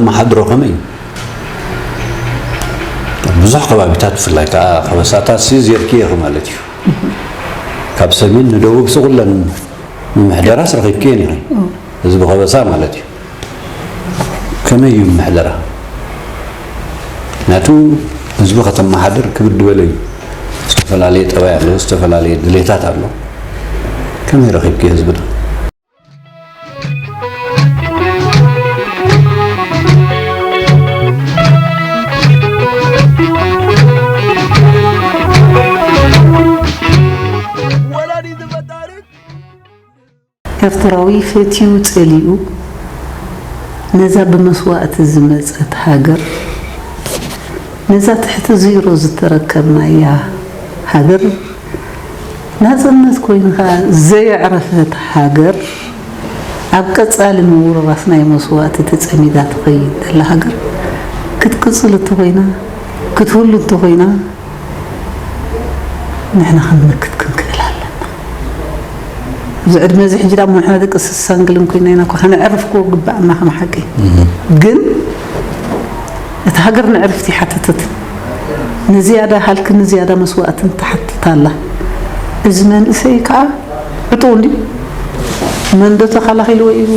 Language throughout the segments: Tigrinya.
መሓድሮ ከመይ እዩ? ብዙሕ ከባቢታት፣ ብፍላይ ከዓ ከበሳታት ሲ ዜርኪ ኢኺ ማለት እዩ። ካብ ሰሜን ንደቡብ ስቑለን ምምሕደራስ ረኺብክየን ኢኺ። ህዝቢ ከበሳ ማለት እዩ። ከመይ እዩ ምምሕደራ? ምክንያቱ ህዝቢ ከተመሓድር ክብድ ዝበለ እዩ። ዝተፈላለየ ጠባይ ኣሎ፣ ዝተፈላለየ ድሌታት ኣሎ። ከመይ ረኺብክዮ ህዝብና? ኤርትራዊ ፈትዩ ጸሊኡ ነዛ ብመስዋእቲ ዝመጸት ሃገር፣ ነዛ ትሕቲ ዜሮ ዝተረከብናያ ሃገር፣ ናጽነት ኮይኑ ከኣ ዘየዕረፈት ሃገር፣ ኣብ ቀጻሊ ምውርራስ ናይ መስዋእቲ ተጸሚዳ ትኸይድ ዘላ ሃገር ክትቅጽል እንተኾይና፣ ክትህሉ እንተኾይና፣ ንሕና ክንመክት ክንክእል ኣለና። ኣብዚ ዕድመ እዚ ሕጂ ዳሞ ንሕና ደቂ ስሳን ገለን ኮይና ኢና እኮ ከነዕርፍ እኮ ግባእና ከም ሓቂ። ግን እታ ሃገር ንዕርፍቲ ሓተተት። ንዝያዳ ሃልክን ንዝያዳ መስዋእትን ትሓትት ኣላ። እዚ መንእሰይ ከዓ ዕጡቕ እንድዩ። መን ዶ ተኸላኺልዎ እዩ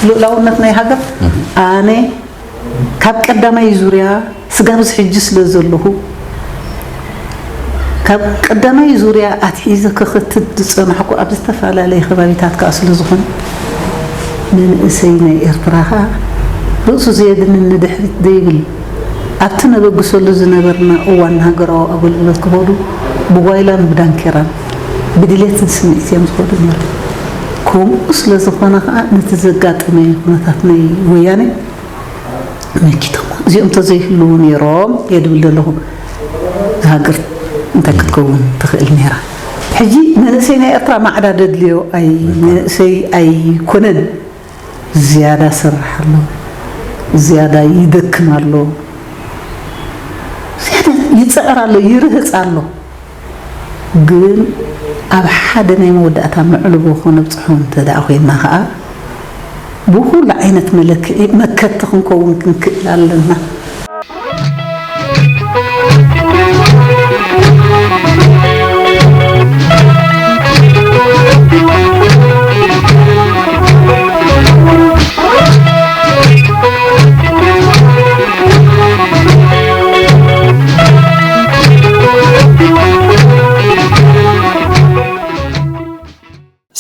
ልኡላውነት ናይ ሃገር? ኣነ ካብ ቀዳማይ ዙርያ ስጋብ እዚ ሕጂ ስለ ዘለኹ፣ ካብ ቀዳማይ ዙርያ ኣትሒዘ ክኽትት ዝጸናሕኩ ኣብ ዝተፈላለየ ከባቢታት ከኣ ስለ ዝኾነ፣ መንእሰይ ናይ ኤርትራ ከኣ ርእሱ ዘየድንን ንድሕሪት ዘይብል፣ ኣብቲ ነበግሰሉ ዝነበርና እዋን ንሃገራዊ ኣገልግሎት ክኸዱ ብጓይላን ብዳንኬራን ብድሌትን ስምዒት እዮም ዝኸዱ ነይሮም። ከምኡ ስለ ዝኾነ ከኣ ነቲ ዘጋጠመ ኩነታት ናይ ወያነ መኪቶም እዚኦም ተዘይህልዉ ነይሮም እየ ድብል ዘለኹ። እዛ ሃገር እንታይ ክትከውን ትኽእል ነይራ? ሕጂ መንእሰይ ናይ ኤርትራ ማዕዳ ደድልዮ ኣይ መንእሰይ ኣይኮነን። ዝያዳ ሰርሕ ኣሎ፣ ዝያዳ ይደክም ኣሎ፣ ዝያዳ ይጽዕር ኣሎ፣ ይርህጽ ኣሎ። ግን ኣብ ሓደ ናይ መወዳእታ መዕልቦ ክነብጽሖ እንተ ደኣ ኮይንና ከኣ፣ ብኹሉ ዓይነት መለክዒ መከቲ ክንከውን ክንክእል ኣለና።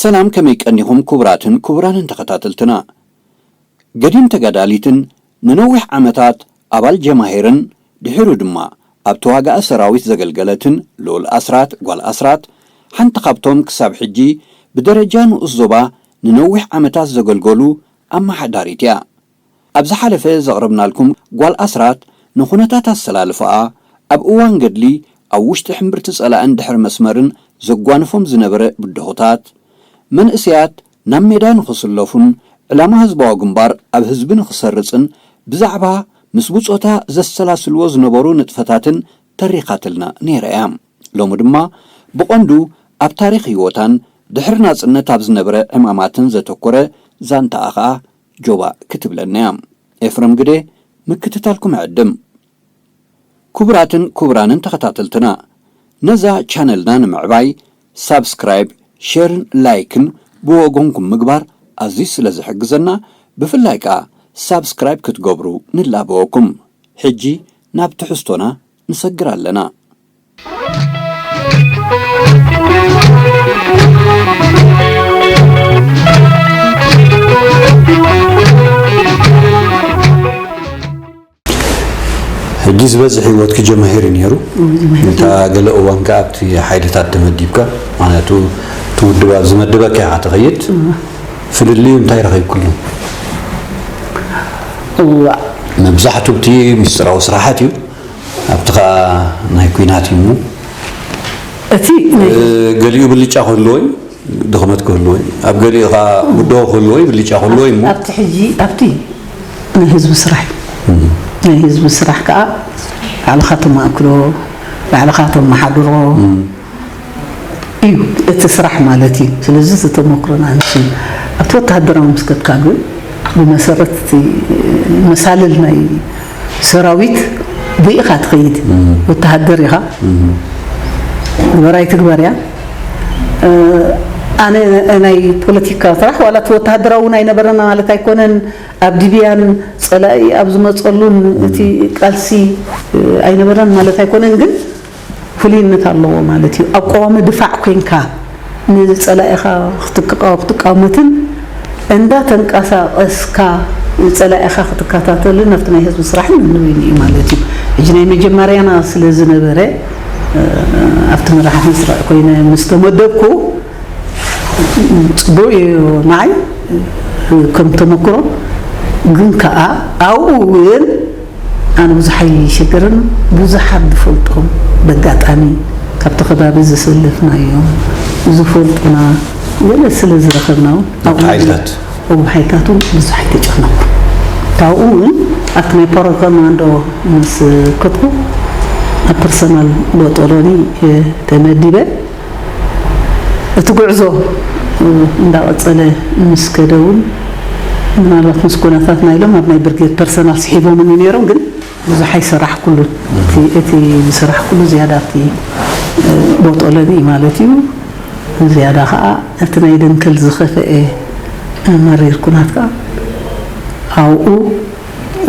ሰላም፣ ከመይ ቀኒኹም ክቡራትን ክቡራንን ተኸታተልትና? ገዲም ተጋዳሊትን ንነዊሕ ዓመታት ኣባል ጀማሂርን ድሒሩ ድማ ኣብ ተዋጋኢ ሰራዊት ዘገልገለትን ልኡል ኣስራት ጓል ኣስራት፣ ሓንቲ ካብቶም ክሳብ ሕጂ ብደረጃ ንኡስ ዞባ ንነዊሕ ዓመታት ዘገልገሉ ኣመሓዳሪት እያ። ኣብ ዝሓለፈ ዘቕረብናልኩም ጓል ኣስራት ንኹነታት ኣሰላልፋኣ፣ ኣብ እዋን ገድሊ ኣብ ውሽጢ ሕምብርቲ ጸላእን ድሕሪ መስመርን ዘጓንፎም ዝነበረ ብድሆታት፣ መንእሰያት ናብ ሜዳ ንኽስለፉን ዕላማ ህዝባዊ ግንባር ኣብ ህዝቢ ንኽሰርጽን ብዛዕባ ምስ ብጾታ ዘሰላስልዎ ዝነበሩ ንጥፈታትን ተሪኻትልና ነይራ እያ። ሎሚ ድማ ብቐንዱ ኣብ ታሪኽ ህይወታን ድሕሪ ናጽነት ኣብ ዝነበረ ዕማማትን ዘተኮረ ዛንታኣ ኸኣ ጆባእ ክትብለና እያ። ኤፍረም ግደ፣ ምክትታልኩም እዕድም። ክቡራትን ክቡራንን ተኸታተልትና፣ ነዛ ቻነልና ንምዕባይ ሳብስክራይብ፣ ሼርን ላይክን ብወገንኩም ምግባር ኣዝዩ ስለ ዝሕግዘና፣ ብፍላይ ከኣ ሳብስክራይብ ክትገብሩ ንላበወኩም። ሕጂ ናብ ትሕዝቶና ንሰግር ኣለና። ሕጂ ዝበዝሕ ህይወትኪ ጀማሂር እዩ ነይሩ። እታ ገለ እዋን ከኣ ኣብቲ ሓይልታት ተመዲብካ፣ ምኽንያቱ እቲ ውድብ ኣብ ዝመደበካ ኢኻ ትኸይድ። ፍልልዩ እንታይ ረኺብክሉ? እዋእ። መብዛሕትኡ እቲ ምስጢራዊ ስራሓት እዩ። ኣብቲ ኸኣ ናይ ኲናት እዩ እሞ፣ እቲ ናይ እ፣ ገሊኡ ብልጫ ክህልዎ እዩ፣ ድኽመት ክህልዎ እዩ። ኣብ ገሊኡ ኸኣ ብድሆ ክህልዎ እዩ፣ ብልጫ ክህልዎ እዩ እሞ። ኣብቲ ሕጂ፣ ኣብቲ ናይ ህዝቢ ስራሕ እዩ። እም። ናይ ህዝቢ ስራሕ ከኣ ባዕልኻ ተማእክሎ፣ ባዕልኻ ተመሓድሮ እም። እዩ እቲ ስራሕ ማለት እዩ። ስለዚ እቲ ተመክሮና ንሱ ኣብቲ ወተሃደራዊ ምስ ከድካ ግን ብመሰረት እቲ መሳልል ናይ ሰራዊት ብኢኻ ትኸይድ። ወተሃደር ኢኻ፣ ግበር ኣይትግበር እያ። ኣነ ናይ ፖለቲካ ስራሕ ዋላ እቲ ወተሃደራዊ እውን ኣይነበረና ማለት ኣይኮነን። ኣብ ዲብያን ጸላኢ ኣብ ዝመጸሉን እቲ ቃልሲ ኣይነበረን ማለት ኣይኮነን፣ ግን ፍሉይነት ኣለዎ ማለት እዩ። ኣብ ቀዋሚ ድፋዕ ኮንካ ንጸላኢኻ ክትቃወ ክትቃወመትን እንዳ ተንቀሳቐስካ ጸላኢኻ ክትከታተልን ኣብቲ ናይ ህዝቢ ስራሕን ንበይኑ እዩ ማለት እዩ። ሕጂ ናይ መጀመርያና ስለ ዝነበረ ኣብቲ መራሕቲ መስርዕ ኮይነ ምስ ተመደብኩ ጽቡቕ እዩ ንዓይ ከም ተመክሮ። ግን ከኣ ኣብኡ እውን ኣነ ብዙሕ ኣይሸገርን። ብዙሓት ዝፈልጦም በጋጣሚ ካብቲ ከባቢ ዘሰለፍናዮም ዝፈልጡና ገለ ስለ ዝረኸብና እውን ኣብኡ ሓይልታት። እው፣ ሓይልታት እውን ብዙሕ ኣይተጨነቕኩ። ካብኡ እውን ኣብቲ ናይ ፓራኮማንዶ ምስ ከድኩ ኣብ ፐርሰናል ቦጦሎኒ ተመዲበ እቲ ጉዕዞ እንዳቐጸለ ምስ ከደ እውን ምናልባት ምስ ኩነታትና ኢሎም ኣብ ናይ ብርጌድ ፐርሰናል ስሒቦምኒ ነይሮም፣ ግን ብዙሕ ኣይሰራሕኩሉን። እቲ እቲ ዝሰራሕኩሉ ዝያዳ ኣብቲ ቦጦለኒ ማለት እዩ። ዝያዳ ከዓ እቲ ናይ ደንከል ዝኸፈኤ መሪር ኩናት ከዓ ኣብኡ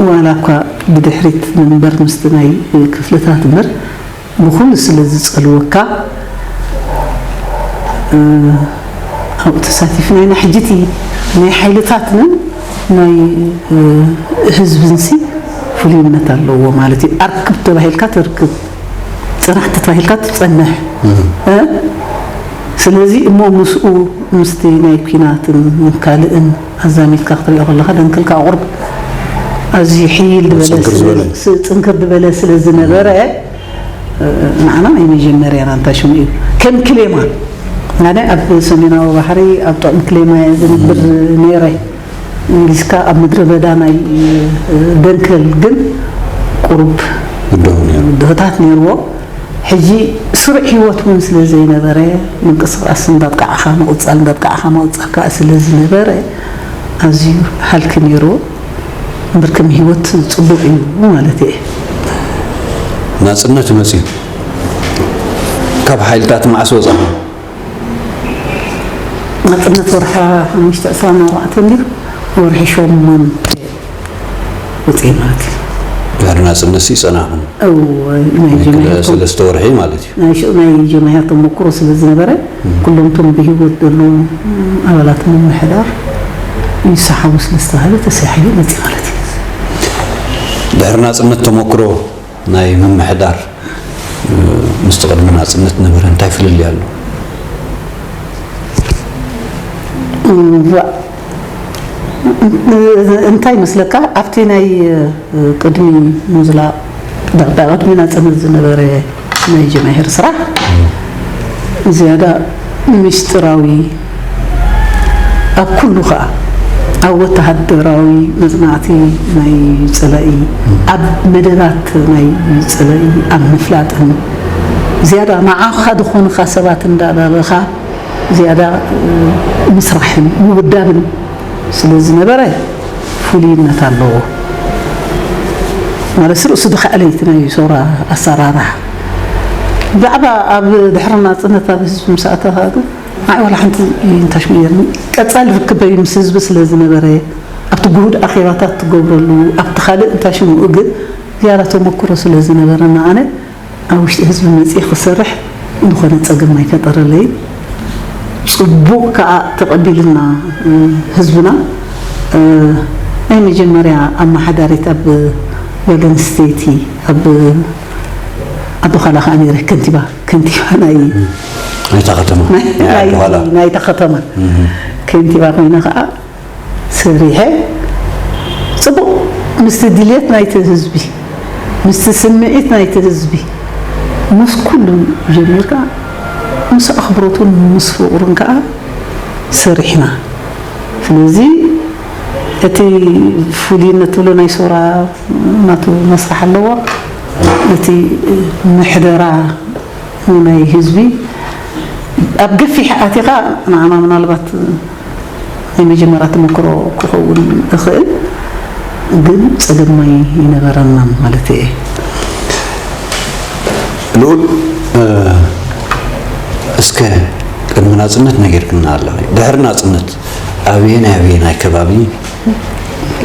ዋላ እኳ ብድሕሪት ምንበር ምስቲ ናይ ክፍልታት እምበር ብኹሉ ስለ ዝጸልወካ ኣብኡ ተሳቲፍና ኢና። ሕጂ እቲ ናይ ሓይልታትንን ናይ ህዝብንሲ ፍሉይነት ኣለዎ ማለት እዩ። ኣርክብ ተባሂልካ ተርክብ፣ ጽናሕ ተባሂልካ ትጸንሕ። ስለዚ እሞ ምስኡ ምስቲ ናይ ኲናትን ካልእን ኣዛሚድካ ክትሪኦ ከለኻ ደንክልካ ቁርብ ኣዝዩ ሕይል ዝበለ ጽንክር ዝበለ። ጽንክር ዝበለ ስለ ዝነበረ ንዓና ናይ መጀመርያና እንታይ ሽሙ እዩ ከም ክሌማ ኣነ ኣብ ሰሜናዊ ባሕሪ ኣብ ጥቕሚ ክሌማ እየ ዝነብር ነይረ። እንግሊዝካ ኣብ ምድረ በዳ ናይ ደንከል ግን ቁሩብ ውድሆ ነይሩ። ውድሆታት ነይርዎ። ሕጂ ስሩዕ ህይወት እውን ስለ ዘይነበረ ምንቅስቃስ እንዳጥቃዕኻ ምቕጻል እንዳጥቃዕኻ ምቕጻል ከዓ ስለ ዝነበረ ኣዝዩ ሃልኪ ነይርዎ። እምበር ከም ህይወት ጽቡቕ እዩ ማለት እየ። ናጽነት መጽዩ ካብ ሓይልታት መዓስ ወጻኹም? ናጽነት ወርሒ ሓሙሽተ ዕስራን ኣርባዕተን ድዩ? ወርሒ ሸሞንተ ወጺኤ ማለት እዩ። ድሕሪ ናጽነት ሲ ጸናኹም? እው፣ ናይ ናይ ጀማሂር ክልተ ሰለስተ ወርሒ ማለት እዩ። ናይ ሽ-፣ ናይ ጀማሂር ተመክሮ ስለ ዝነበረ፣ ኩሎም እቶም ብህይወት ዘለዉ ኣባላት ምምሕዳር ይሰሓቡ ስለ ዝተባህለ ተሳሒበ መጺእ ማለት እዩ። ድሕሪ ናጽነት ተመክሮ ናይ ምምሕዳር ምስቲ ቅድሚ ናጽነት ነበረ እንታይ ፍልልይ ኣሎ? እዋ፣ እንታይ መስለካ ኣብቲ ናይ ቅድሚ ምዝላቕ ዳዕዳ ቅድሚ ናጽነት ዝነበረ ናይ ጀማሂር ስራሕ ዝያዳ ምስጢራዊ ኣብ ኩሉ ኸኣ ኣብ ወተሃደራዊ መጽናዕቲ ናይ ጸላኢ ኣብ መደባት ናይ ጸላኢ ኣብ ምፍላጥን ዝያዳ ንዓኻ ዝኾኑኻ ሰባት እንዳዳበኻ ዝያዳ ምስራሕን ምውዳብን ስለ ዝነበረ ፍሉይነት ኣለዎ። ማለት ርእሱ ድኻዕለ እቲ ናይ ሶራ ኣሰራርሓ ብዛዕባ ኣብ ድሕሪ ናጽነት ኣብ ህዝቢ ምስ ኣተኻ ግን ንዓይ ዋላ ሓንቲ እንታይ ሽሙ የለን። ቀጻሊ ርክበይ ምስ ህዝቢ ስለ ዝነበረ ኣብቲ ግሁድ ኣኼባታት ትገብረሉ ኣብቲ ካልእ እንታይ ሽሙ ግን ዝያዳ ተመክሮ ስለ ዝነበረና ኣነ ኣብ ውሽጢ ህዝቢ መጺኤ ክሰርሕ ዝኾነ ጸገም ኣይፈጠረለይን። ጽቡቕ ከኣ ተቐቢልና ህዝብና። ናይ መጀመርያ ኣመሓዳሪት ኣብ ጓል ኣንስተይቲ ኣብ ዓዲ ዃላ ከኣ ነይረ ከንቲባ ከንቲባ ናይ ናይታ ከተማ ናይ ናይ ዓዲ ዃላ ናይታ ከተማ ከንቲባ ኮይነ ከኣ ሰሪሐ ጽቡቕ ምስቲ ድልየት ናይቲ ህዝቢ ምስቲ ስምዒት ናይቲ ህዝቢ ምስ ኩሉ ጀሚርካ ምስ ኣኽብሮቱን ምስ ፍቕሩን ከኣ ሰሪሕና። ስለዚ እቲ ፍሉይነት ትብሎ ናይ ሶራ ናቱ መስርሕ ኣለዎ። እቲ ምሕደራ ናይ ህዝቢ ኣብ ገፊሕ ኣቲኻ ንዓና ምናልባት ናይ መጀመርያ ተመክሮ ክኸውን እኽእል፣ ግን ጸገም ኣይነበረናን ማለት እየ። ልኡል፣ እስከ ቅድሚ ናጽነት ነጊርክና ኣለኺ። ድሕሪ ናጽነት ኣበየናይ ኣበየናይ ከባቢ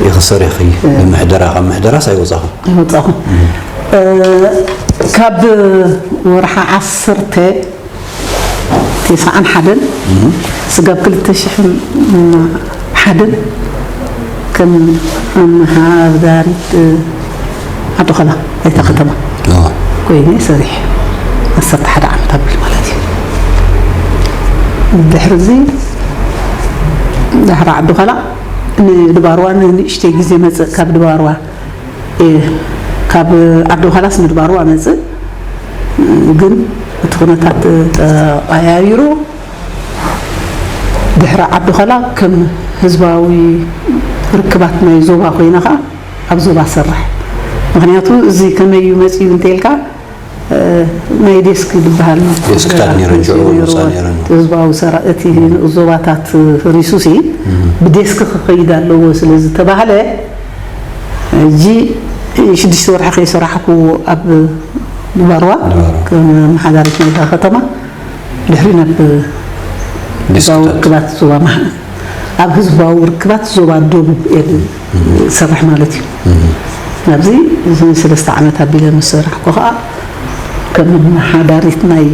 ኢኺ ሰሪሕኺ? ብምሕደራ፣ ካብ ምሕደራስ ኣይወጻኹ? ኣይወጻኹ። ካብ ወርሓ ዓሰርተ ተስዓን ሓደን ስጋብ ክልተ ሽሕን ሓደን ከም ኣመሓዳሪት ዓዲ ኸላ ናይታ ከተማ ኮይነ ሰሪሕ ዓሰርተ ሓደ ዓመት ኣቢል ማለት እዩ። ድሕሪ እዚ ድሕሪ ዓዲ ኸላ ንድባርዋ ንእሽተይ ግዜ መፅእ ካብ ድባርዋ ካብ ዓዲ ኸላስ ንድባርዋ መፅእ ግን እቲ ኩነታት ተቐያይሩ ድሕሪ ዓዲ ኸላ ከም ህዝባዊ ርክባት ናይ ዞባ ኮይነ ከዓ ኣብ ዞባ ሰርሕ። ምክንያቱ እዚ ከመይ እዩ መፅዩ እንተልካ ናይ ዴስክ ዝበሃል ዴስክታት ነይረን ሽዑ ነፃ ነይረን። ህዝባዊ ሰራ እቲ ንኡስ ዞባታት ፈሪሱ ሲ ብዴስክ ክኸይድ ኣለዎ ስለ ዝተባህለ ሕጂ ሽዱሽተ ወርሒ ከይሰራሕኩ ኣብ ድባርዋ ከም መሓዳሪት ናይታ ከተማ ድሕሪ ናብ ህዝባዊ ርክባት ዞባ ማህ ኣብ ህዝባዊ ርክባት ዞባ ደቡብ እየ ዝሰርሕ ማለት እዩ። ናብዚ እዚ ሰለስተ ዓመት ኣቢለ ምስ ሰራሕኩ ከዓ ከም ኣመሓዳሪት ናይ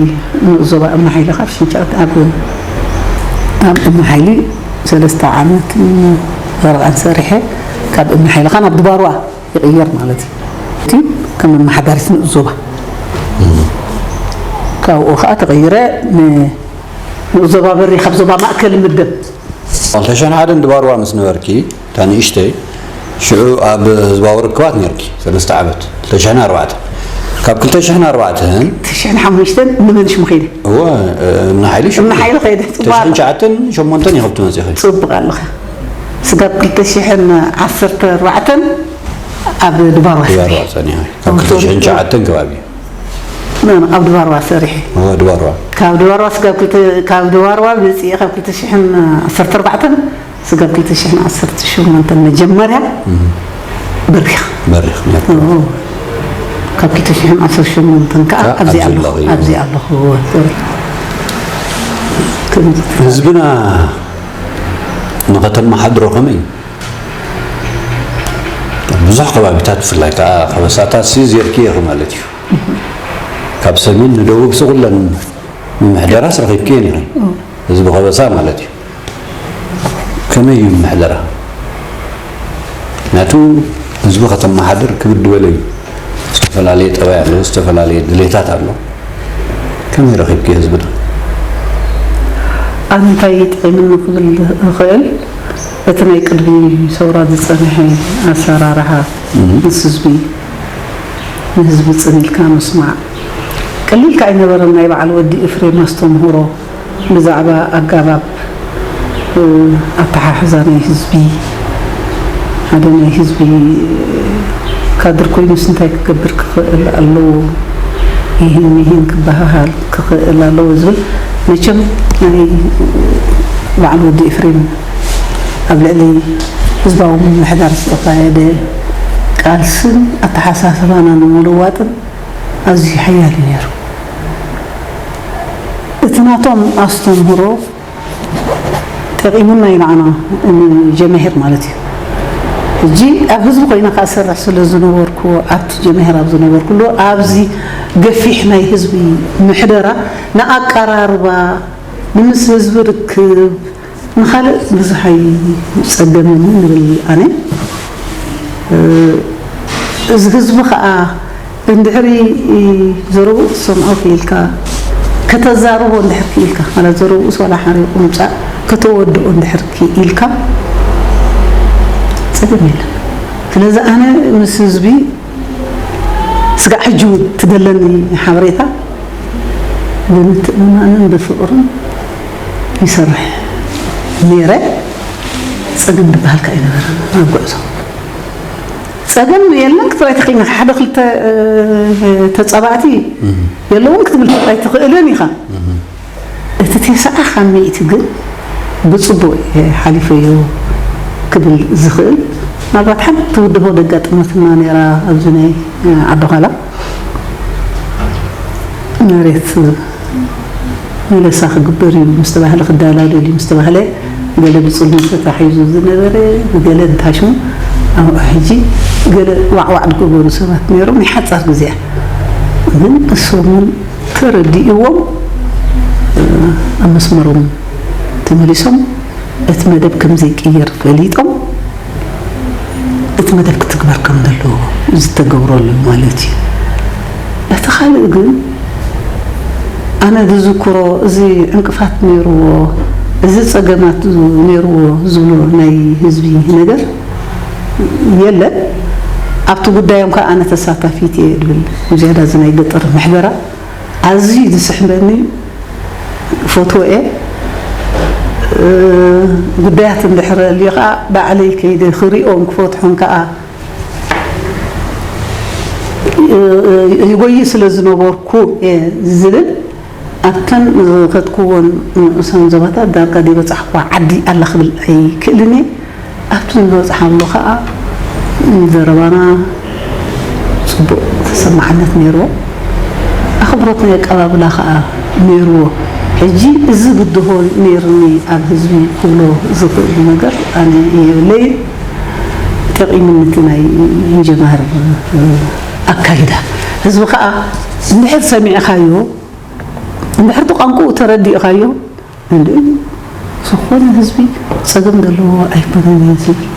ንኡስ ዞባ እምኒ ሓይሊ ካብ ሽንሻት ኣብ ኣብ እምኒ ሓይሊ ሰለስተ ዓመት ፈረቓን ሰሪሐ ካብ እምኒ ሓይሊ ከዓ ናብ ድባርዋ ይቕየር ማለት እዩ። እቲ ከም ኣመሓዳሪት ንኡስ ዞባ ካብኡ ከዓ ተቐይረ ን- ንኡስ ዞባ በሪ ካብ ዞባ ማእከል ምደብ ክልተ ሽሕን ሓደን ድባርዋ ምስ ነበርኪ እታ ንእሽተይ ሽዑ ኣብ ህዝባዊ ርክባት ነርኪ ሰለስተ ዓመት ክልተ ሽሕን ኣርባዕተን ካብ ክልተ ሽሕን ኣርባዕተን ትሽዕን ሓሙሽተን ንመን ሽሙ ከይደ እወ እምኒ ሓይሊ ሽዑ እምኒ ሓይሊ ከይደ ክልተ ሽሕን ትሽዓተን ሸሞንተን ኢኺ ትመፂኺ ፅቡቅ ኣለኸ ስጋብ ክልተ ሽሕን ዓሰርተ ኣርባዕተን ኣብ ድባርዋ ሰሪሐ ድባርዋ ፀኒሐ ካብ ክልተ ሽሕን ትሽዓተን ከባቢ ኖ፣ ኖ፣ ኣብ ድባርዋ ሰሪሐ እወ ድባርዋ ካብ ድባርዋ ስጋብ ክልተ ካብ ድባርዋ መፅየ ካብ ክልተ ሽሕን ዓሰርተ ኣርባዕተን ስጋብ ክልተ ሽሕን ዓሰርተ ሸሞንተን መጀመርያ በሪኽ በሪኽ ነርኩ ኦ፣ ካብ ክልተ ሽሕን ዓሰርተ ሸሞንተን ከዓ ከዓ ኣብዚ ኣብዚ ኣለኹ ኣለኹ። ኣብዚ ኣለኹ ሶሪ። ከምዚ ህዝብና ንኸተመሓድሮ ከመይ ብዙሕ ከባቢታት ብፍላይ ከዓ ከበሳታት ሲ ዜርክዮ ኢኺ ማለት እዩ ካብ ሰሜን ንደቡብ ሲ ኩለን ምምሕደራስ ረኺብክየን ኢኺ ህዝቢ ከበሳ ማለት እዩ ከመይ እዩ ምምሕደራ ምክንያቱ ህዝቢ ከተመሓድር ክብድ በለ እዩ ዝተፈላለየ ጠባይ ኣሎ ዝተፈላለየ ድሌታት ኣሎ ከመይ ረኺብክዮ ህዝብና ኣንታይ ይጥዕምኒ ክብል እኽእል እቲ ናይ ቅድሚ ሰውራ ዝጸንሐ ኣሰራርሓ ምስ ህዝቢ ንህዝቢ ጽን ኢልካ ምስማዕ ቀሊልካ ኣይነበረን ናይ በዓል ወዲ እፍሬም ኣስተምህሮ ብዛዕባ ኣጋባብ ኣተሓሕዛ ናይ ህዝቢ ሓደ ናይ ህዝቢ ካድር ኮይኑስ እንታይ ክገብር ክኽእል ኣለዎ ይህን ይህን ክበሃሃል ክኽእል ኣለዎ ዝብል መቸም ናይ በዓል ወዲ ኤፍሬም ኣብ ልዕሊ ህዝባዊ ምምሕዳር ዝተኻየደ ቃልስን ኣተሓሳስባና ንምልዋጥን ኣዝዩ ሓያል እዩ ነይሩ። እቲ ናቶም ኣስተምህሮ ጠቒሙና ኢና ኣና ንጀማሂር ማለት እዩ። ሕጂ ኣብ ህዝቢ ኮይነ ከዓ ሰርሕ ስለ ዝነበርኩ ኣብቲ ጀማሂር ኣብ ዝነበርኩሉ ኣብዚ ገፊሕ ናይ ህዝቢ ምሕደራ ንኣቀራርባ ንምስ ህዝቢ ርክብ ንኻልእ ብዙሕ ኣይጸገመኒ ንብል ኣነ። እዚ ህዝቢ ከዓ እንድሕሪ ዘረብኡ ክትሰምዖ ክኢልካ ከተዛርቦ እንድሕር ክኢልካ ማለት ዘረብኡስ ዋላ ሓሪቑ ምምፃእ ከተወድኦ እንድሕር ክኢልካ ፀገም የለን። ስለዚ ኣነ ምስ ህዝቢ ስጋዕ ሕጂ እውን ትደለኒ ሓበሬታ ብምትእምማንን ብፍቕርን ይሰርሕ ነይረ። ፀገም ዝበሃል ከ ኣይነበረን ኣብ ጉዕዞ። ፀገም የለን ክትብል ኣይትኽእልን ኢኻ። ሓደ ክልተ ተፃባእቲ የለውን ክትብል ኣይትኽእልን ኢኻ። እቲ ተስዓ ካብ ሚእቲ ግን ብጽቡቕ እየ ሓሊፈዮ ክብል ዝኽእል። ምናልባት ሓንቲ ውድሆ ደጋጥመትና ነይራ ኣብዚ ናይ ዓዲ ዃላ መሬት መለሳ ክግበር እዩ ምስ ተባህለ፣ ክደላደል እዩ ምስ ተባህለ፣ ገለ ብጽልምት ተታሒዙ ዝነበረ፣ ብገለ እንታሽሙ ኣብኡ ሕጂ ገለ ዋዕዋዕ ዝገበሩ ሰባት ነይሮም ናይ ሓጻር ግዜ። ግን እሶም እውን ተረዲእዎም ኣብ መስመሮም ተመሊሶም እቲ መደብ ከም ዘይቅየር ፈሊጦም እቲ መደብ ክትግበር ከም ዘለዎ ዝተገብረሉ ማለት እዩ። እቲ ካልእ ግን ኣነ ዝዝክሮ እዚ ዕንቅፋት ነይርዎ፣ እዚ ጸገማት ነይርዎ ዝብሎ ናይ ህዝቢ ነገር የለን። ኣብቲ ጉዳዮም ከዓ ኣነ ተሳታፊት እየ ዝብል ዝያዳ እዚ ናይ ገጠር ምሕደራ ኣዝዩ ዝስሕበኒ ፎቶ እየ። እ፣ ጉዳያት እንድሕር ኣልዩ ከዓ ባዕለይ ከይደ ክሪኦም ክፈትሖም ከዓ እ፣ ይጎይ ስለ ዝነበርኩ እየ ዝብል ኣብተን ዝኸድክዎን ንኡሳን ዞባታት ዳርጋ ዘይበጻሕኩዋ ዓዲ ኣላ ክብል ኣይክእልን እየ። ኣብቲ ዝበጽሓሉ ኸኣ ዘረባና ጽቡቕ ተሰማዕነት ነይርዎ። ኣኽብሮት ናይ ኣቀባብላ ኸኣ ነይርዎ። ሕጂ እዚ ብድሆ ነይርኒ ኣብ ህዝቢ ክብሎ ዝኽእል ነገር ኣነ የብለይን። ጠቒሙኒ እቲ ናይ ኢንጀማህር ኣካይዳ። ህዝቢ ኸኣ እንድሕር ሰሚዕኻዮ፣ እንድሕር እቲ ቋንቋኡ ተረዲእኻዮ፣ እንድዒ ዝኾነ ህዝቢ ጸገም ዘለዎ ኣይኮነን እዩ ዝብል።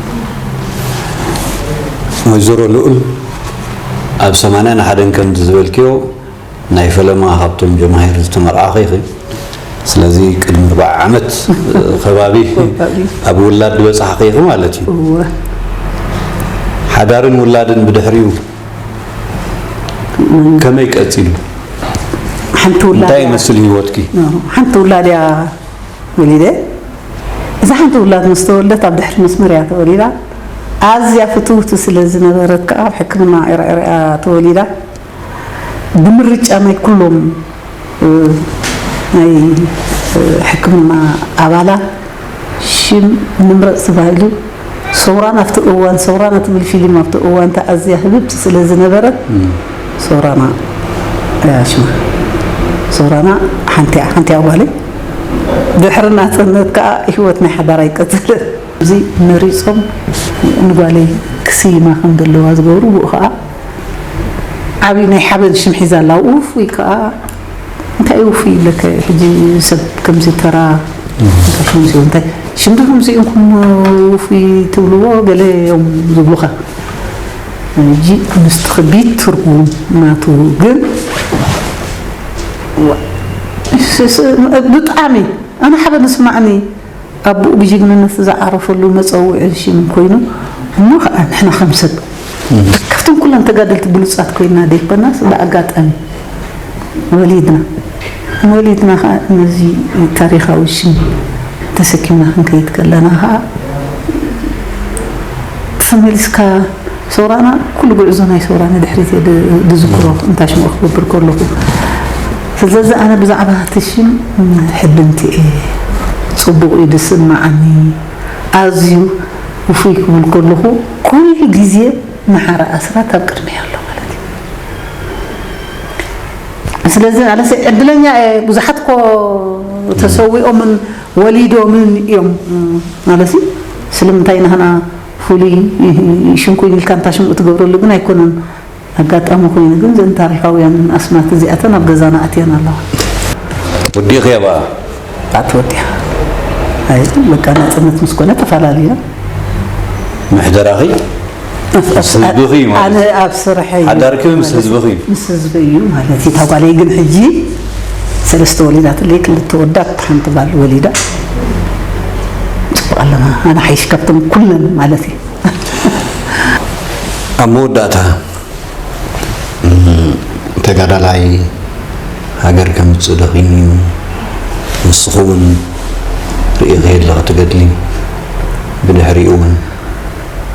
ወይዘሮ ልኡል፣ ኣብ ሰማንያን ሓደን ከምቲ ዝበልክዮ ናይ ፈለማ ካብቶም ጀማሂር ዝተመርዓኺ ኢኺ። ስለዚ ቅድሚ ኣርብዓ ዓመት ከባቢ ኣብ ውላድ ዝበጻሕኺ ኢኺ ማለት እዩ። እወ። ሓዳርን ውላድን ብድሕሪኡ ከመይ ቀጺሉ? ሓንቲ ውላድ እንታይ እያ። ይመስል ህይወትኪ? ሓንቲ ውላድ እያ ወሊደ። እዛ ሓንቲ ውላድ ምስ ተወልደት ኣብ ድሕሪ መስመር እያ ተወሊዳ። ኣዝያ ፍትውቲ ስለ ዝነበረት ከዓ ኣብ ሕክምና ኤራኤራ እያ ተወሊዳ። ብምርጫ ናይ ኩሎም፣ እ፣ ናይ፣ እ፣ ሕክምና ኣባላት ሽም ንምረጽ ተባሂሉ፣ ሰውራና ኣብቲ እዋን፣ ሰውራና ትብል ፊልም ኣብቲ እዋን ተኣዝያ ህብብቲ ስለ ዝነበረት፣ እም። ሰውራና እያ ሽማ። ሰውራና ሓንቲ እያ፣ ሓንቲ እያ ጓለይ። ድሕሪ ናጽነት ከኣ ህይወት ናይ ሓዳር ኣይቀጸለን። እዚ መሪጾም ንጓለይ ክስይማ ከም ዘለዋ ዝገብሩ፣ ብኡ ከኣ ዓብዪ ናይ ሓበን ሽም ሒዛ ኣላ። ውፉይ ከኣ እንታይ እዩ ውፉይ ይብለካ እዩ? ሕጂ ሰብ ከምዚ ተራ እንታይ ሽም ዝብል እንታይ ሽም ዶ ከምዚ ኢንኩም ውፉይ ትብልዎ? ገለ እዮም ዝብሉኻ። ሕጂ ምስቲ ከቢድ ትርጉም ናቱ ግን ዋ፣ ስ-፣ ስ-፣ ብጣዕሚ ኣነ ሓበን ዝስማዕኒ ኣቦኡ ብጅግንነት ዝዓረፈሉ መጸውዒ ሽም ኮይኑ፣ እሞ ኸኣ ንሕና ከም ሰብ እም። ካብቶም ኩሎም ተጋደልቲ ብሉጻት ኮይንና ዘይኮናስ ብኣጋጣሚ ወሊድና። ወሊድና ኸኣ ነዚ ታሪኻዊ ሽም ተሰኪምና ክንከይድ ከለና ኸኣ ተመሊስካ ሰውራና፣ ኩሉ ጉዕዞ ናይ ሰውራ ንድሕሪት እየ ድ-፣ ድዝክሮ፣ እንታይ ሽምኦ ክገብር ከለኹ። ስለዚ ኣነ ብዛዕባ እቲ ሽም ሕልምቲ እየ፣ ጽቡቕ እዩ ድስምዓኒ፣ ኣዝዩ ውፉይ ክብል ከለኹ፣ ኩሉ ግዜ ንሓረ ኣስራት ኣብ ቅድመይ ኣሎ ማለት እዩ። ስለዚ ኣነስ ዕድለኛ እየ፣ ብዙሓት እኮ ተሰዊኦምን ወሊዶምን እዮም ማለት እዩ። ስለምንታይ ናህና ፍሉይ ሽም ኮይኑ ኢልካ እንታ ሽምኡ ትገብረሉ ግን ኣይኮነን። ኣጋጣሚ ኮይኑ ግን ዘን ታሪኻውያን ኣስማት እዚኣተን ኣብ ገዛና ኣትየን ኣለዋ። ወዲእኽያ በኣ? ኣት ወዲኣ። ኣይ፣ በቃ ናጽነት ምስ ኮነ ተፈላለዩ። ምሕደራኺ ምስ ህዝብኺ ማለት ኣነ እዩ። ኣብ ስርሐይ እዩ ሓዳርኪ ምስ ማለት ህዝብኺ እዩ። ምስ ህዝቢ እዩ ማለት እዩ። እታ ጓለይ ግን ሕጂ ሰለስተ ወሊዳትለይ፣ ክልተ ወዳት ሓንቲ ጓል ወሊዳ። ጽቡቕ ኣለና። ኣነ ሓይሽ ካብቶም ኩለን ማለት እዩ። ኣብ መወዳእታ፣ እም፣ ተጋዳላይ ሃገር ከምጽእ ደኺሙ እዩ። ንስኺ እውን ርኢኺ ኣለኺ ትገድሊ። ብድሕሪኡ እውን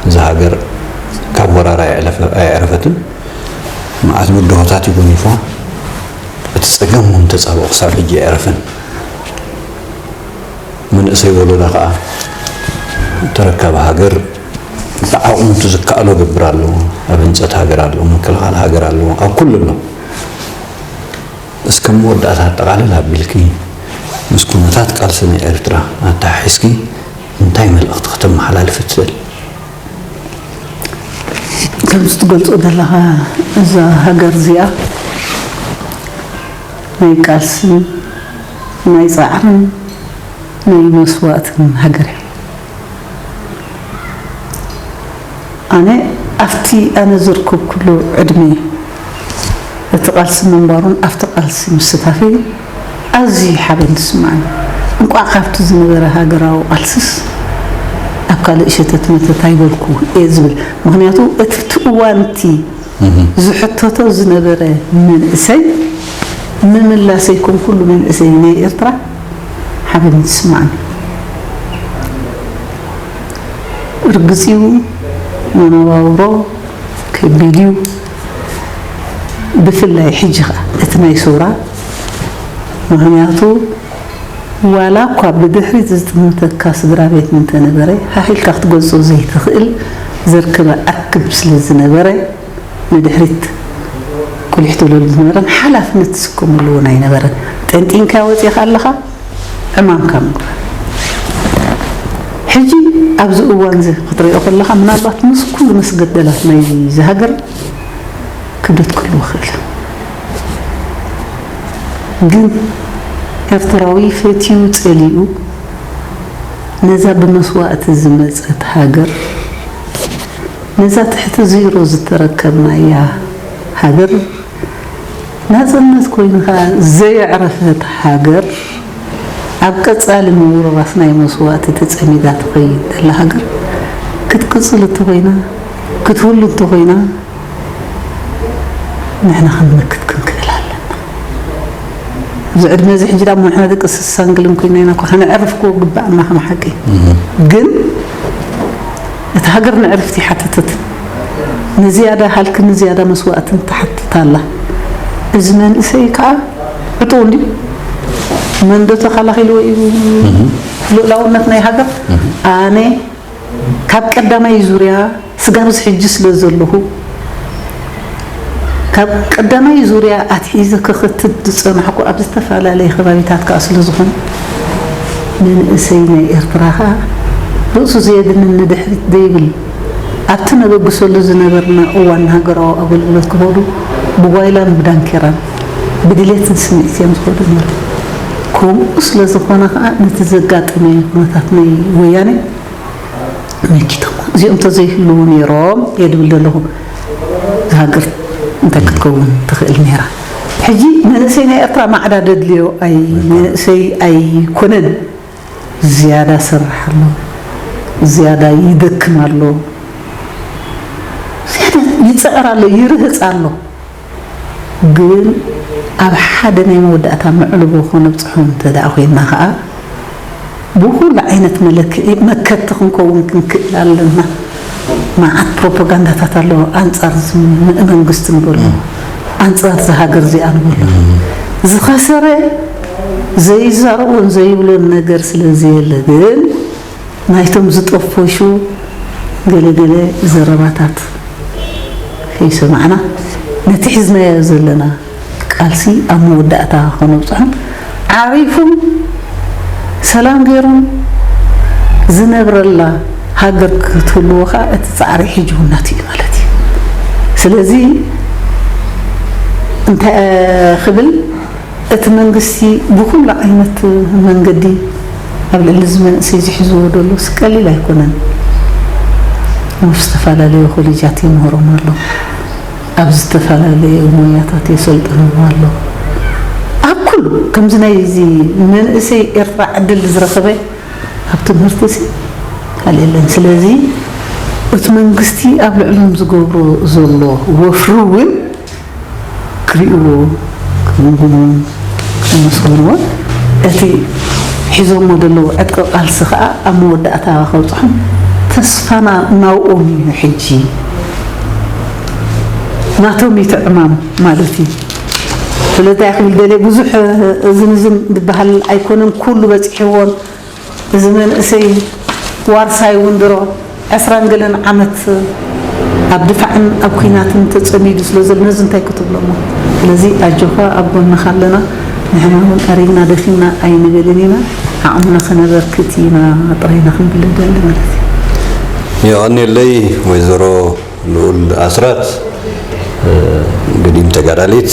እዛ ሃገር ካብ ወራር ኣየዕለፈ-፣ ኣየዕረፈትን። መዓት ብድሆታት እዩ ጎኒፋ። እቲ ጸገም እውን ተጻብኦ ክሳብ ሕጂ ኣየዕረፈን። መንእሰይ ወለዶ ከኣ ተረካቢ ሃገር ብዓቕሙ እቲ ዝከኣሎ ገብር ኣለዎ። ኣብ ህንጸት ሃገር ኣለዎ፣ ምክልኻል ሃገር ኣለዎ፣ ኣብ ኩሉ ኣሎ። እስከ መወዳእታ ኣጠቓልል ኣቢልኪ ምስ ኩነታት ቃልሲ ናይ ኤርትራ ኣተሓሒዝኪ እንታይ መልእኽቲ ከተመሓላልፊ ትኽእል? ከምዚ ትገልጾ ዘለኻ እዛ ሃገር እዚኣ ናይ ቃልስን ናይ ጻዕርን ናይ መስዋእትን ሃገር እያ። ኣነ ኣብቲ ኣነ ዝርከብኩሉ ዕድመ እቲ ቃልሲ ምንባሩን ኣብቲ ቃልሲ ምስታፈይ ኣዝዩ ሓበን ዝስምዓኒ። እንቋዕ ካብቲ ዝነበረ ሃገራዊ ቃልስስ ኣብ ካልእ ሸተት መተት ኣይበልኩ እየ ዝብል። ምኽንያቱ እቲ እዋንቲ ዝሕተቶ ዝነበረ መንእሰይ ምምላሰይ ከም ኩሉ መንእሰይ ናይ ኤርትራ ሓበን ይስምዓኒ። ርግጽ እዩ መነባብሮ ከቢድ እዩ። ብፍላይ ሕጂ ኸኣ እቲ ናይ ሰውራ ምኽንያቱ ዋላ እኳ ብድሕሪት ዝጥምተካ ስድራ ቤት እንተነበረ ሃህ ኢልካ ክትገልጾ ዘይትኽእል ዘርክበ ኣክብ ስለ ዝነበረ ንድሕሪት ቁሊሕ ትብለሉ ዝነበረን ሓላፍነት ትስከመሉ እውን ኣይነበረን። ጠንጢንካ ወፂእኻ ኣለኻ ዕማምካ ምግባር። ሕጂ ኣብዚ እዋን እዚ ክትሪኦ ከለኻ ምናልባት ምስ ኩሉ ምስ ገደላት ናይ ዝሃገር ክብደት ክህልዎ ይኽእል። ግን ኤርትራዊ ፈትዩ ጸሊኡ ነዛ ብመስዋእቲ ዝመጸት ሃገር ነዛ ትሕቲ ዜሮ ዝተረከብናያ ሃገር ናጽነት ኮይኑ ከኣ ዘየዕረፈት ሃገር ኣብ ቀጻሊ ምውርራስ ናይ መስዋእቲ ተጸሚዳ ትኸይድ ዘላ ሃገር ክትቅጽል እንተኾይና ክትህሉ እንተኾይና ንሕና ክንመክት ክንክእል ኣለና። ኣብዚ ዕድመ እዚ ሕጂ ዳሞ ንሕና ደቂ ስሳን ገለን ኮይና ኢና እኮ ከነዕርፍ እኮ ግባእና ከም ሓቂ። ግን እታ ሃገር ንዕርፍቲ ሓተተት። ንዝያዳ ሃልክን ንዝያዳ መስዋእትን ትሓትት ኣላ። እዚ መንእሰይ ከዓ ዕጡቕ እንድዩ። መን ዶ ተኸላኺልዎ እዩ ልኡላውነት ናይ ሃገር? ኣነ ካብ ቀዳማይ ዙርያ ስጋብ ሕጂ ስለ ዘለኹ ካብ ቀዳማይ ዙርያ ኣትሒዘ ክኽትት ዝጸናሕኩ ኣብ ዝተፈላለየ ከባቢታት ከኣ ስለ ዝኾነ መንእሰይ ናይ ኤርትራ ከኣ ርእሱ ዘየድንን ንድሕሪት ዘይብል ኣብቲ ነበግሰሉ ዝነበርና እዋን ንሃገራዊ ኣገልግሎት ክኸዱ ብጓይላን ብዳንኬራን ብድሌትን ስምዒት እዮም ዝኸዱ ነይሮም። ከምኡ ስለ ዝኾነ ከኣ ነቲ ዘጋጠመ ኩነታት ናይ ወያነ መኪቶም እዚኦም ተዘይህልዉ ነይሮም እየ ድብል ዘለኹ። እዛ ሃገር እንታይ ክትከውን ትኽእል ነይራ? ሕጂ መንእሰይ ናይ ኤርትራ ማዕዳ ደድልዮ ኣይ መንእሰይ ኣይኮነን። ዝያዳ ሰርሕ ኣሎ፣ ዝያዳ ይደክም ኣሎ፣ ዝያዳ ይፅዕር ኣሎ፣ ይርህፅ ኣሎ። ግን ኣብ ሓደ ናይ መወዳእታ መዕልቦ ከነብፅሖ እንተ ደኣ ኮይንና ኸዓ ብኹሉ ዓይነት መለክዒ መከቲ ክንከውን ክንክእል ኣለና። መዓት ፕሮፓጋንዳታት ኣለዎ ኣንጻር እዚ መንግስቲ ንበሎ፣ ኣንጻር እዚ ሃገር እዚኣ ንበሎ። ዝኸሰረ ዘይዛረቦን ዘይብሎን ነገር ስለ ዘየለ ግን ናይቶም ዝጠፈሹ ገለ ገለ ዘረባታት ከይሰማዕና ነቲ ሒዝናዮ ዘለና ቃልሲ ኣብ መወዳእታ ከነብፅሖን ዓሪፉን ሰላም ገይሩን ዝነብረላ ሃገር ክትህልዎ ከዓ እቲ ፃዕሪ ሕጂ እውን ናቱ እዩ ማለት እዩ። ስለዚ እንታይ ክብል እቲ መንግስቲ ብኹሉ ዓይነት መንገዲ ኣብ ልዕሊ እዚ መንእሰይ እዚ ሒዝዎ ዘሎ ቀሊል ኣይኮነን። ኣብ ዝተፈላለዩ ኮሌጃት የምህሮም ኣሎ፣ ኣብ ዝተፈላለዩ ሞያታት የሰልጥኖም ኣሎ። ኣብ ኩሉ ከምዚ ናይ እዚ መንእሰይ ኤርትራ ዕድል ዝረኸበ ኣብ ትምህርቲ ሲ ካልእ የለን። ስለዚ እቲ መንግስቲ ኣብ ልዕሎም ዝገብሮ ዘሎ ወፍሪ እውን ክርእይዎ ክግምግምዎን ክመስግንዎን እቲ ሒዞሞ ዘለዉ ዕጥቂ ቃልሲ ከዓ ኣብ መወዳእታ ከብፅሖም ተስፋና ናብኦም እዩ። ሕጂ ናቶም እዩ እቲ ዕማም ማለት እዩ። ስለዚ እንታይ ክብል ደልየ ብዙሕ እዝን እዝን ዝበሃል ኣይኮነን። ኩሉ በፂሕዎን እዚ መንእሰይ ዋርሳይ እውን ድሮ ዕስራን ገለን ዓመት ኣብ ድፋዕን ኣብ ኲናትን ተጸሚዱ ስለ ዘሎ ነዚ እንታይ ክትብሎ እሞ? ስለዚ ኣጆኻ ኣብ ጎንኻ ኣለና። ንሕና እውን ኣሪግና ደኺምና ኣይንበልን ኢና። ዓቕምና ከነበርክት ኢና ጥራይ ኢና ክንብል ንደሊ ማለት እዩ። የቐንየለይ ወይዘሮ ልኡል ኣስራት፣ ገዲም ተጋዳሊት፣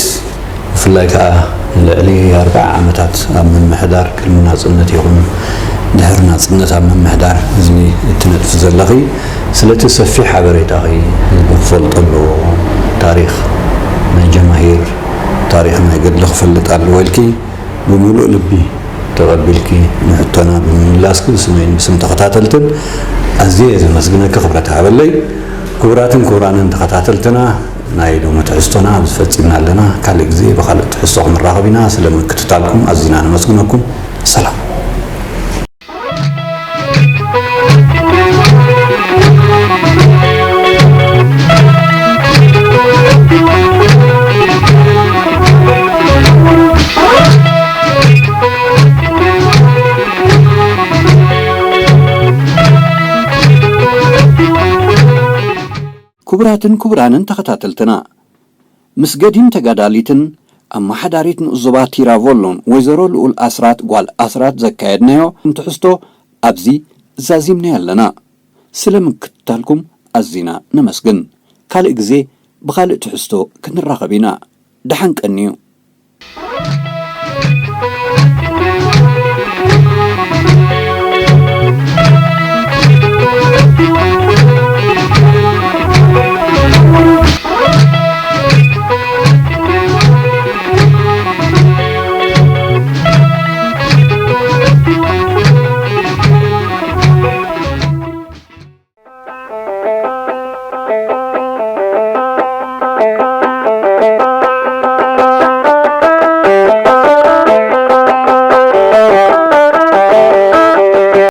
ብፍላይ ከዓ ንልዕሊ ኣርብዓ ዓመታት ኣብ ምምሕዳር ቅድሚ ናፅነት ይኹን ድሕሪ ናፅነት ኣብ ምምሕዳር ህዝቢ እትነጥፊ ዘለኺ፣ ስለቲ ሰፊሕ ሓበሬታኺ ህዝቢ ክፈልጦ ኣለዎ። ታሪኽ ናይ ጀማሂር፣ ታሪኽ ናይ ገድሊ ክፈልጥ ኣለዎ ኢልኪ ብምሉእ ልቢ ተቐቢልኪ ንሕቶና ብምምላስኪ ብስመይን ብስም ተኸታተልትን ኣዝየ እየ ዘመስግነኪ። ክብረት ሃበለይ። ክቡራትን ክቡራንን ተኸታተልትና፣ ናይ ሎሚ ትሕዝቶና ኣብዚ ፈጺምና ኣለና። ካልእ ግዜ ብኻልእ ትሕዝቶ ክንራኸብ ኢና። ስለ ምክትታልኩም ኣዚና ነመስግነኩም። ሰላም። ክቡራትን ክቡራንን ተኸታተልትና፣ ምስ ገዲም ተጋዳሊትን ኣመሓዳሪት ንኡስ ዞባ ቲራቮሎን ወይዘሮ ልኡል ኣስራት ጓል ኣስራት ዘካየድናዮ ትሕዝቶ ኣብዚ ዛዚምናዮ ኣለና። ስለ ምክትታልኩም ኣዚና ነመስግን። ካልእ ግዜ ብኻልእ ትሕዝቶ ክንራኸብ ኢና። ደሓን ቀንዩ።